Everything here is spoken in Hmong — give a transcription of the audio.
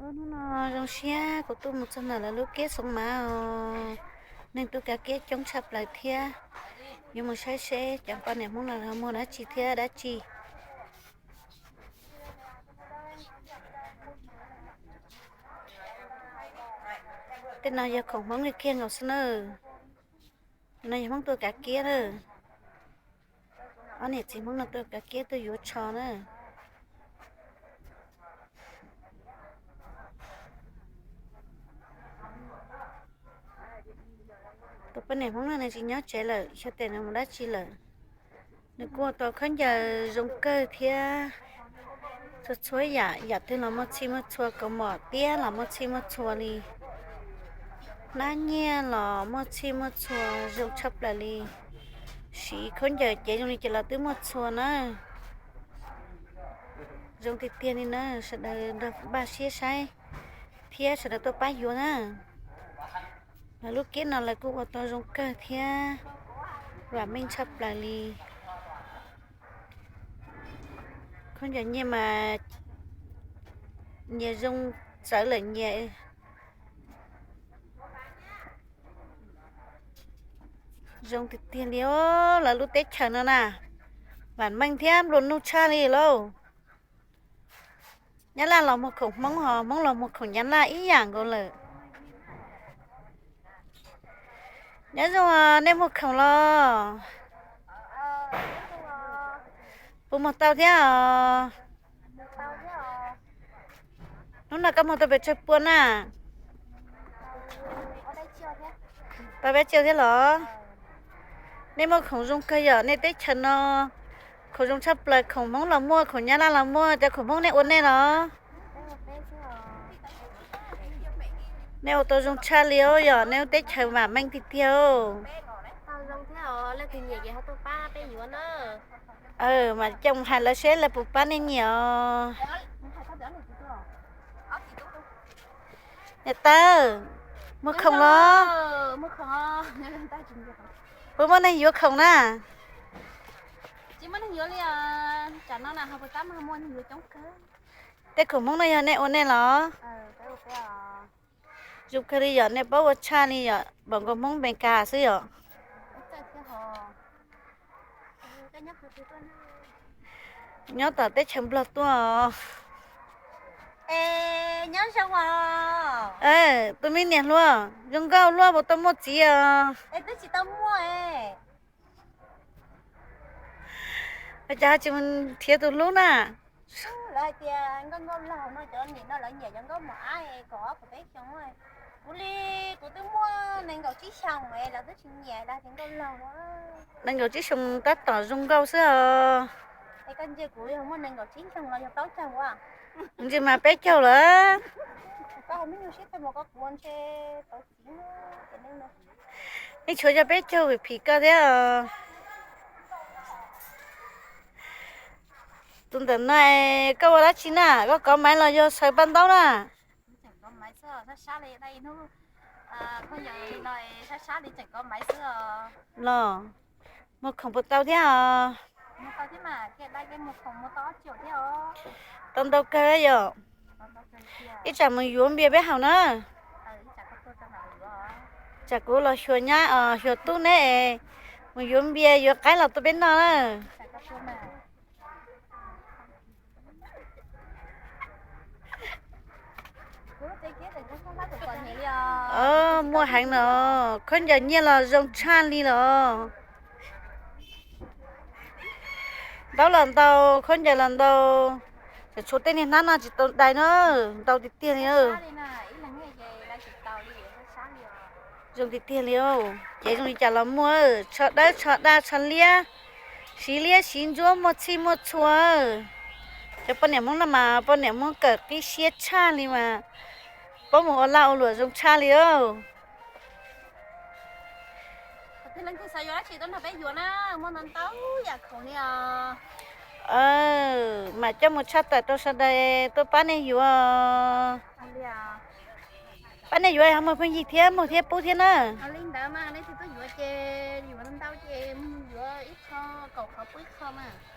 Hnub no zoo siab kuv tuaj mus txog ntawm lawv lub kiab Xoov Mav os. Neeg tuaj kav kiab coob tshaj plaws thiab. Yuav mus saib seb cov poj niam Hmoob no muag dab tsi thiab dab tsi. Tej no yog khoom Hmoob kiag nkaus xwb na. No yog Hmoob tuaj kav kiab na. Ob niam txiv Hmoob no tuaj kav kiab tuaj yuav tsho na. Tus poj niam Hmoob no nws tsis nyob tsev lawm, xyov tes nws mus dab tsi lawm. Nws kuj ua tau khaub ncaws zoo kawg thiab. Txhua txhua yam, yam twg los muaj txhij muaj txhua, kaus mom tiab los muaj txhij muaj txhua li. Hnab nyiaj los muaj txhij muaj txhua, zoo tshaj plaws li. Siv khaub ncaws cev zoo li cas los twb muaj txhua na. Zoo tiag tiag li na, sawv daws nrog npaj siab saib thiab sawv daws tuaj pab yuav na. Lawv lub kiab no lawv kuj ua tau zoo kawg thiab, vam meej tshaj plaws li. Khaub ncaws nyiaj mas nyias zoo txawv lawm nyias. Zoo tiag tiag li os, lawv lub teb chaws no na, vam meej thiab nplua nuj tshaj li lauj. Nyab Laj los muag khoom Hmoob ho Hmoob los muag khoom Nyab Laj ib yam nkaus lawm. Nyob zoo, nej muag khoom los? Puas muag tau thiab os? Hnub no koj muag tau pes tsawg pua na? Tau peb tsawg thiab los? Nej muag khoom zoo kawg yom, nej teb chaws no khoom zoo tshaj plaws, khoom Hmoob los muaj, khoom Nyab Laj los muaj, cov khoom Hmoob nej ua nej los? Nej ua tau zoo tshaj li os, yog nej lub teb chaws vam meej tiag tiag. Mas coj mus hais lawv seb lawv puas pab nej nyiam os. Niam tais, muag khoom los? Puas muaj neeg yuav khoom na? Tej khoom Hmoob no yog nej ua nej los? Zoo kawg li yom, nej paub ua tshaj li yom, npaum nkaus Hmoob Mes Kas xwb yom. Nyob tom teb chaws Nplog tuaj. Nyob zoo os. Tus me niam hluas zoo nkauj luaj puas tau muaj txiv os? Twb tsis tau muaj. Cas tsis mus nrhiav tus hlub na? Lawv hais tias nkauj nkauj laug no cov niam no lawv nyiam cov nkauj mos ab kaum ob kaum peb xyoo. Kuv li, kuv twb muaj nees nkaum tsib xyoos es lawv twb tsis nyiam, lawv tias nkauj laug. Nees nkaum tsib xyoos tab tom zoo nkauj xwb os. Es koj ntsia kuv yog muaj nees nkaum tsib xyoos los yog plaub caug ua? Ntsis mas peb caug lawm. Koj ho me nyuam siab tag mas koj kuv ntshe tau txiv. Yeej tshuav yog peb caug vim phim koj thiab. Tus ntawm no koj ua dab tsi na? Koj kov maiv los yog xaws paj ntaub na? Los, muag khoom puas tau thiab os? Tau ntau kawg yom. Ib tsam mus yuav npias peb haus na. Tsam kuv los xyuas nyab, xyuas tub neb es mus yuav npias yuav qaib los tuaj peb noj na. Muaj heev los, khaub ncaws nyiaj los zoo tshaj li los. Ntaub los ntau, khaub ncaws los ntau. Tseem tshuav tej niag hnab no tsis tau dai na, ntau tiag tiag li. Zoo tiag tiag li. Ces zoo li cas los muaj, tsho dawb tsho daj tsho liab, siv liab siv ntsuab muaj txhij muaj txhua. Cov poj niam Hmoob no mas poj niam Hmoob kawm qib siab tshaj li mas, paub mus ua laj ua luam zoo tshaj li. Mam coj mus tshaj tawm rau sawv daws tuaj pab nej yuav. Pab nej yuav ho muag phooj ywg thiab muag thiab pub thiab na. Ib qho kaum qhov pub ib qho mas.